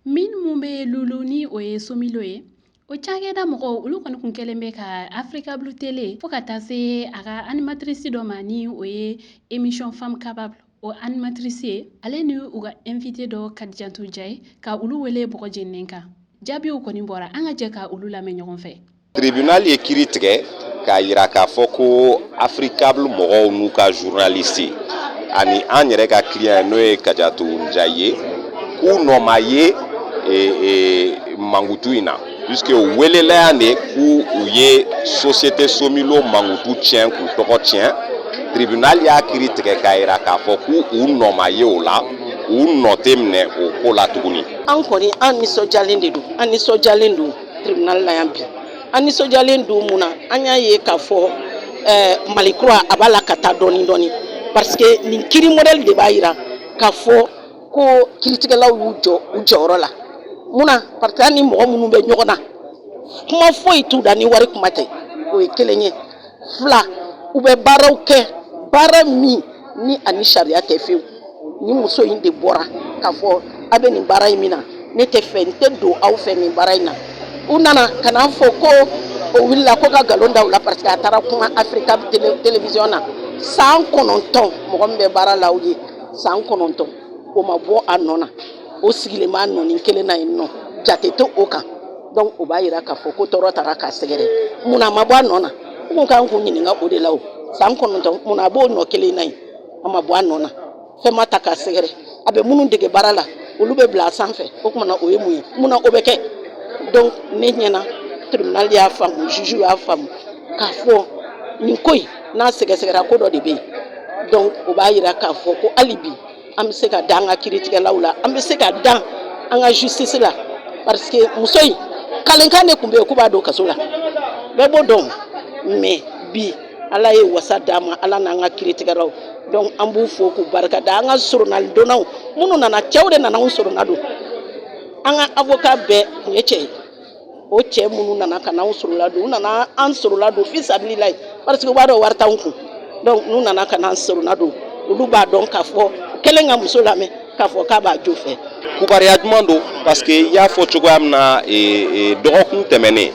Min mun bɛ lulu ni o ye Somilo ye, o cakɛda mɔgɔw, olu kɔni kun kɛlen bɛ ka Africable Télé fo ka taa se a ka animatrice dɔ ma, ni o ye émission Femme Capable o animatrice ye, ale ni u ka invité dɔ Kadijatou Jaye, ka olu wele bɔgɔ jeninen kan. Jaabiw kɔni bɔra, an ka jɛ ka olu lamɛn ɲɔgɔn fɛ. Tribunal ye kiiri tigɛ k'a yira k'a fɔ ko Africable mɔgɔw n'u ka journaliste ani an yɛrɛ ka client, n'o ye Kadiatou Ndiaye ye, k'u nɔ ma ye mankutu in na, puisque u welela yan de k'u u ye société Somilo mankutu tiɲɛ, k'u tɔgɔ tiɲɛ. Tribunal y'a kiiri tigɛ k'a yira k'a fɔ k'u u nɔ ma ye o la, u nɔ tɛ minɛ o ko la tuguni. An kɔni, an nisɔndiyalen de don, an nisɔndiyalen don tribunal la yan bi. An nisɔndiyalen don mun na? An y'a ye k'a fɔ Mali kura a b'a la ka taa dɔɔni dɔɔni, parce que nin kiiri modèle de b'a yira k'a fɔ ko kiiritigɛlaw y'u jɔ u jɔyɔrɔ la. Mun na? Parce que hali ni mɔgɔ minnu bɛ ɲɔgɔn na, kuma foyi t'u da ni wari kuma tɛ. O ye kelen ye. Fila, u bɛ baaraw kɛ, baara min ni ani sariya tɛ fiyewu. Ni muso in de bɔra k'a fɔ a bɛ nin baara in min na, ne tɛ fɛ, n tɛ don aw fɛ nin baara in na, u nana ka n'a fɔ ko o wulila ko ka nkalon da u la, parce que a taara kuma Africa Télévision na. San 9, mɔgɔ min bɛ baara la aw ye, san 9, o ma bɔ a nɔ na, o sigilen b'a nɔnin kelen na yen nɔ, jate tɛ o kan. Donc o b'a yira k'a fɔ ko tɔɔrɔ taara k'a sɛgɛrɛ. Munna a ma bɔ a nɔ na? U kun kan k'u ɲininka o de la. O san 9, munna a b'o nɔ kelen na yen, a ma bɔ a nɔ na, fɛn ma ta k'a sɛgɛrɛ? A bɛ minnu dege baara la, olu bɛ bila a sanfɛ. O kumana, o ye mun ye? Munna o bɛ kɛ? Donc ne ɲɛna, tribunal y'a faamu, juge y'a faamu k'a fɔ nin ko in n'a sɛgɛsɛgɛra, ko dɔ de bɛ yen. Donc o b'a yira k'a fɔ ko hali bi an bɛ se ka da an ka kiiritigɛlaw la, an bɛ se ka dan an ka justice la, parce que muso in kalenkan de tun bɛ yen k'u b'a don kaso la, bɛɛ b'o dɔn. Mais bi, Ala ye wasa d'an ma, Ala n'an ka kiiritigɛlaw. Donc an b'u fo k'u barika da. An ka soronalidonnaw minnu nana, cɛw de nana anw sorona don. An ka avocat bɛɛ tun ye cɛ ye. O cɛ minnu nana ka n'anw sorola don, u nana an sorola don fi sabililayi, parce que u b'a dɔn wari t'anw kun. Donc n'u nana ka n'an sorona don, olu b'a dɔn k'a fɔ kɛlen ka muso lamɛn k'a fɔ k'a b'a jo fɛ. Kibaruya duman don, parce que i y'a fɔ cogoya min na, dɔgɔkun tɛmɛnen,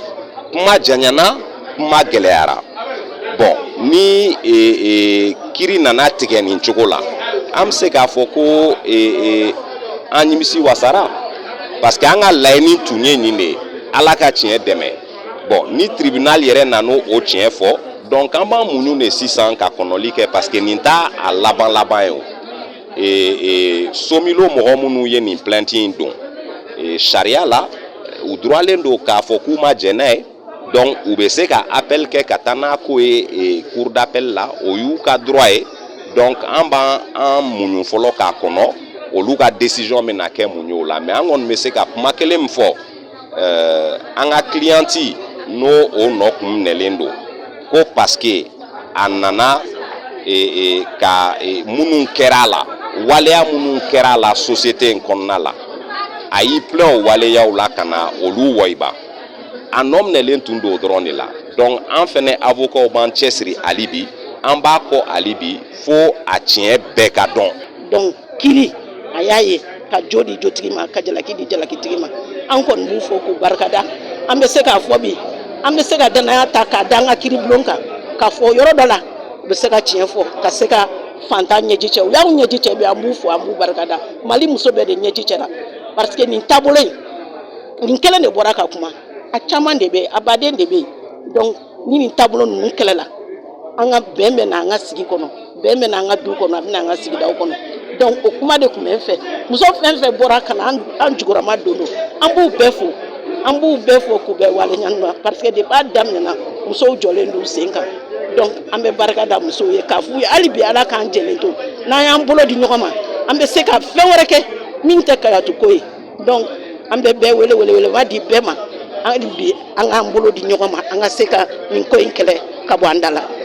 kuma janyana, kuma gɛlɛyara. Bon, ni kiiri nana tigɛ nin cogo la, an bɛ se k'a fɔ ko an nimisi wasara, parce que an ka laɲini tun ye nin de ye, Ala ka tiɲɛ dɛmɛ. Bon, ni tribunal yɛrɛ nan'o o tiɲɛ fɔ, donc an b'an muɲu de sisan ka kɔnɔli kɛ, parce que nin t'a a laban laban ye. O Somilo mɔgɔ minnu ye nin plainte in don, sariya la, u droitlen don k'a fɔ k'u ma jɛn n'a ye. Donc u bɛ se ka appel kɛ ka taa n'a ko ye cour d'appel la, o y'u ka droit ye. Donc an b'an an muɲu fɔlɔ k'a kɔnɔ olu ka décision bɛna kɛ mun ye o la. Mais an kɔni bɛ se ka kuma kelen min fɔ, an ka cliente n'o o nɔ kun minɛlen don ko parce que a nana ka minnu kɛra a la, waleya minnu kɛra a la société in kɔnɔna la, a y'i plaint o waleyaw la ka na olu wɔyiba, a nɔ minɛlen tun don o dɔrɔn de la. Donc an fɛnɛ avocat b'an cɛsiri hali bi, an b'a kɔ hali bi fo a tiɲɛ bɛɛ ka dɔn. Donc kiiri a y'a ye ka jo di jotigi ma, ka jalaki di jalakitigi ma. An kɔni b'u fo k'u barikada. An bɛ se k'a fɔ bi, an bɛ se ka danaya ta k'a da an ka kiiri bulon kan, k'a fɔ yɔrɔ dɔ la, u bɛ se ka tiɲɛ fɔ ka se ka fantan ɲɛji cɛ. U y'anw ɲɛji cɛ bi, an b'u fo, an b'u barikada. Mali muso bɛɛ de ɲɛji cɛra, parce que nin taabolo in, nin kelen de bɔra ka kuma, a caman de bɛ yen, a baden de bɛ yen. Donc ni nin taabolo ninnu kɛlɛla, an ka bɛn bɛ na an ka sigi kɔnɔ, bɛn bɛ na an ka du kɔnɔ, a bɛ na an ka sigidaw kɔnɔ. Donc o kuma de tun bɛ n fɛ. Muso fɛn fɛn bɔra ka na an jukɔrɔma don don, an b'u bɛɛ fo, an b'u bɛɛ fo k'u bɛɛ waleɲuman dɔn, parce que depuis a daminɛna, musow jɔlen don sen kan. Donc an bɛ barika da musow ye k'a f'u ye hali bi, Ala k'an jɛlen to, n'an y'an bolo di ɲɔgɔn ma, an bɛ se ka fɛn wɛrɛ kɛ min tɛ kayatu ko ye. Donc an bɛ bɛɛ wele, wele wele ma di bɛɛ ma hali bi, an k'an bolo di ɲɔgɔn ma, an ka se ka nin ko in kɛlɛ ka bɔ an da la.